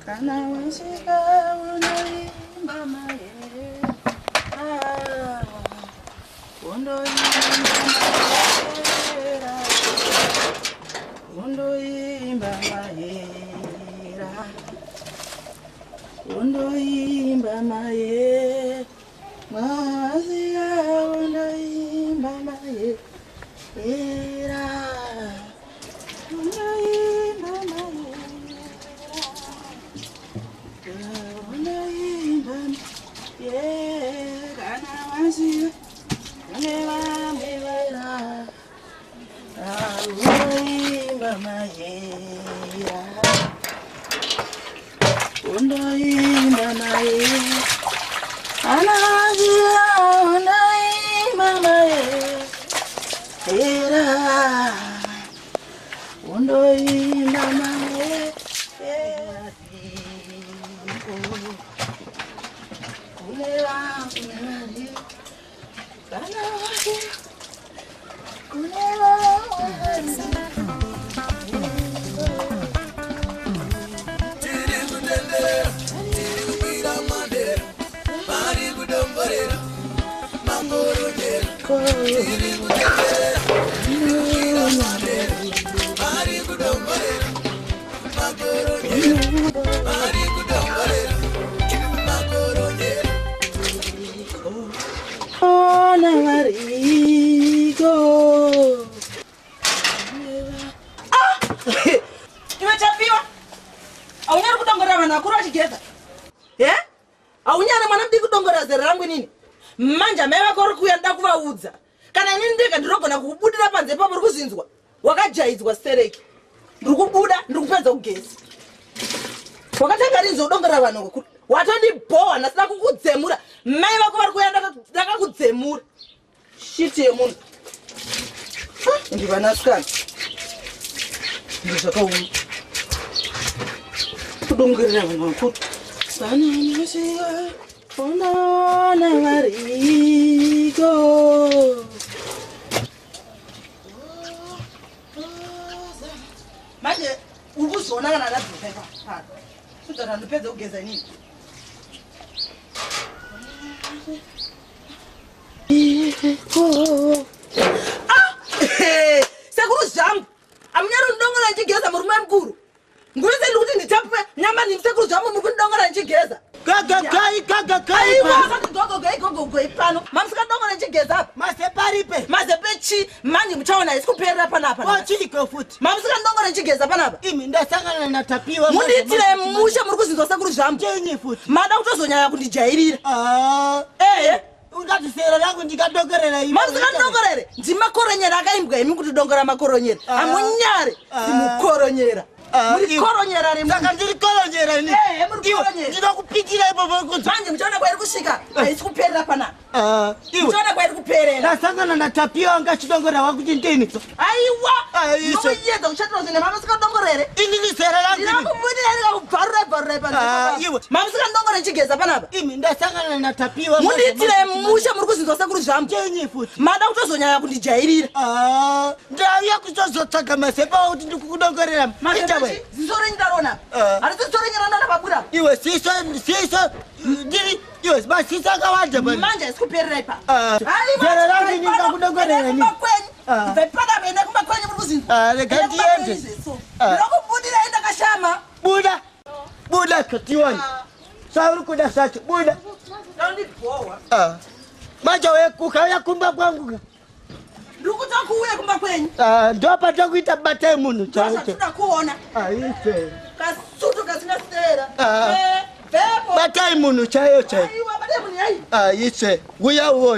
Kana wasvika unoimba maera, undoimba maera, undoimba maera, undoimba maera, wasvika undoimba maera, undoimba maera. Tiri kutenderera, tiri kukwira madera, vari kudongorera, makoronyera. Tiri kutenderera, tiri kukwira madera, vari kudongorera, makoronyera, vari kudongorera, makoronyera. Ona variko. Iwe Tapiwa, haunyari kudongorera vanhu vakuru vachigeza? Ye, haunyari mwana mudiki kudongorera zera rangu inini? Manje amai vako uri kuuya, ndoda kuvaudza. Kana inini ndega ndinogona kukubudira panze ipapo. Uri kuzinzwa? Wakajaidzwa stereki. Ndiri kubuda, ndiri kupedza kugeza. Wakatanga rinzi kudongorera vanhu vakuru? Watondibhowa, ndasina kukudzemura. Mai vako vari kuuya, ndakakudzemura. Shiti yemunhu. Ah, ndivanasikana, ndizvakaoma kudongorera vanhu vakuru. Vanamasiya onana variko. Manje uri kuzoona kana ndadzoka ipapa, kudza ndipedze kugeza inini. Ah! Sekuru zvangu, amunyari kundongora ndichigeza, murume mukuru. Ngurise ndikuti nditapwe nyama nini? Sekuru zvangu, muri kundongora ndichigeza. Gagagai, gagagai. Aiwa, asati gogogoi gogogoi pano. Mamusikadongora ndichigeza apa. Mazeparipe. Mazepe chi? Manje muchaona, isi kuperera panapa. Kochiko futi? Mamusikandongora ndichigeza panapa. Imi, ndasangana naTapiwa. Mundiitire mushe, muri kuzinzwa sekuru zvangu? Chenyi futi? Mada kutozonyanya kundijairira. Ah, ehe. Ungati sero rangu ndikadongorera iwe? Mamusikandongorere, ndimakoronyera akaimbwa imi kuti dongora makoronyera. Ah. Hamunyare. Ah. Zimukoronyera. Ah, Muri iwe. koronyera remu. Saka ndiri koronyera ini? Ehe, muri Iwe, koronyera. ndinokupikira ipopo kunza. Manje muchaona kwairi kusvika, haisi kuperera panapa. Ah, iwe. Muchaona kwairi kuperera. Ndasangana naTapiwa anga achidongorera wakuti ndini. Aiwa. Aiso. Nouyedza kushatira zvine mamusikadongorere. Inini sero rangu ini. Ndinokubudira ndikakubvarura bvarura. Ah, iwe. Mamusikandongore ndichigeza panapa. Imi, ndasangana naTapiwa. Mundiitire mushe, muri kuzinzwa sekuru zvangu? Chenyi futi? Mada kutozonyanya kundijairira. Ah, ndauya kuzozotsvaga mazepa kuti ndikukudongorera. Itawe. Ziso renyu ndarona. Ah. Harisi ziso renyu randona pabuda. Iwe, siso, siso ndiri iwe, masiso akawanda bana. Manje haisi kuperera ipapo. Ah, zera rangu ini ndakudongorera ini. Kumba kwenyu. Ah. Kubva panapa, enda kumba kwenyu, muri kuzinzwa? Ah, rega Enda kumba kwenyu ndiende. zveso. Ah. Ndinokubudira, ndakashama. Buda, buda tione sauri kuda sacho, buda. Ndaundibhowa. Ah. Manje we ukauya kumba kwangu ka. Ndiri kuta kuuya kumba kwenyu. Ah, ndopatokuita batai munhu chaicho. Ndozvatoda kuona. Aise. Kasutu kasina sera. Ah. Bvepo. Batai munhu chaiyo chaiyo. Aiwa, batai munhu yai. Aise, uya uone.